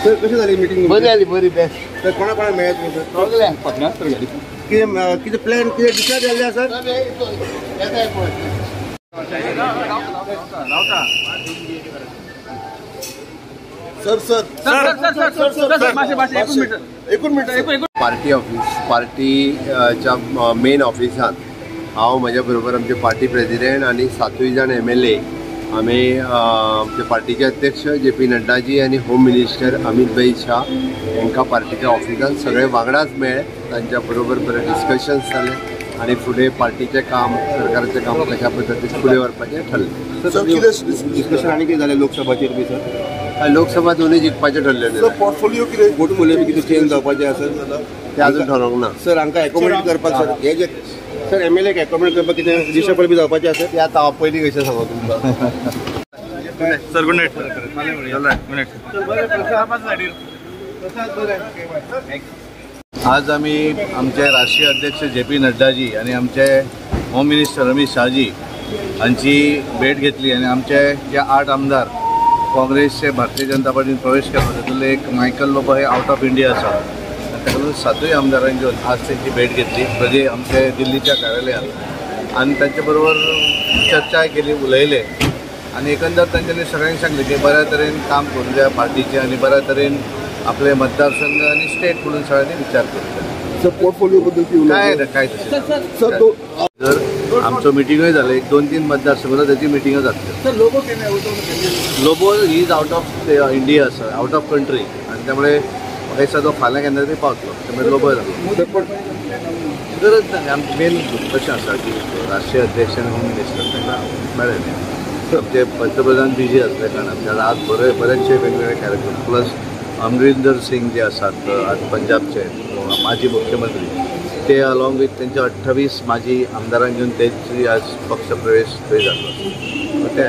Sir कशी जाली meeting? बरी जाली, बरी बेस्ट. सर कोणा कोणाक मेळ्ळे तुमी सर? सगळ्यांक. कितें कितें प्लॅन कितें डिसायड जाल्लें sir? Sir sir sir sir sir एकूण मिनट. पार्टी ऑफिस पार्टीच्या मेन ऑफिसांत हांव म्हज्या बरोबर आमचे पार्टी प्रेसिडेंट आनी 7 जाण MLA आमी आमचे पार्टीचे अध्यक्ष जे पी नड्डाजी आनी होम मिनिस्टर अमित भाई शाह हांकां पार्टीच्या ऑफिसांत सगळे वांगडाच मेळ्ळे. तांच्या बरोबर बरें डिस्कशन्स जालें आनी फुडें पार्टीचें काम सरकाराचें काम कशा पद्दतीन फुडें व्हरपाचें ठरलें. सर कितें डिस्कशन आनी कितें जालें लोकसभाचेर बी सर? लोकसभा दोनूय जिखपाचें ठरलें. सर पोर्टफोलियो कितें पोर्टफोलियो बी कितें चेंज जावपाचें आसा तें अजून ठरोवंक ना सर. हांकां एकोमोडेट करपाक सर हे जे सर MLA accommodate करपाक कितें रिशफल बी जावपाचें आसा ते आतां हांव पयलीं कशें सांगू तुमकां? Sir good night. Good night. आज आमी आमचे राष्ट्रीय अध्यक्ष जे पी नड्डाजी आनी आमचे होम मिनिस्टर अमित शहाजी हांची भेट घेतली आनी आमचे जे 8 आमदार काँग्रेसचे भारतीय जनता पार्टीन प्रवेश केलो तातूंतले एक मायकल लोबो हे आउट ऑफ इंडिया आसा आनी ताका लागून 7 आमदारांक घेवन आज तेंची भेट घेतली प्रजे आमचे दिल्लीच्या कार्यालयांत आनी तांचे बरोबर चर्चाय केली, उलयले आनी एकंदर तांच्यांनी सगळ्यांक सांगलें की बऱ्या तरेन काम करूंक जाय पार्टीचें आनी बऱ्या तरेन आपले मतदारसंघ आनी स्टेट म्हणून सगळ्यांनी विचार करूंक जाय. सर पोर्टफोलिओ बद्दल काय ना काय तशें सर जर आमचो मिटिंगूय जालें 1 2 3 मतदारसंघ ताची मिटिंगो जातल्यो. Lobo Lobo is out of India आसा, आउट ऑफ कंट्री आनी त्यामुळे म्हाका दिसता तो फाल्यां केन्ना तरी पावतलो. त्यामुळे लोबो जालो गरज ना. आमचें मेन कशें आसा की राष्ट्रीय अध्यक्ष आनी होम मिनिस्टर तांकां मेळ्ळें न्ही. आमचे पंतप्रधान बिजी आसल्या कारणान आज बरे बरेचशे वेगवेगळे कार्यक्रम प्लस अमरिंदर सिंग जे आसात आज पंजाबचे माजी मुख्यमंत्री ते अलॉंग विथ त्यांचे 28 माजी आमदारांक घेवन तेंची आज पक्ष प्रवेश थंय जालो. ते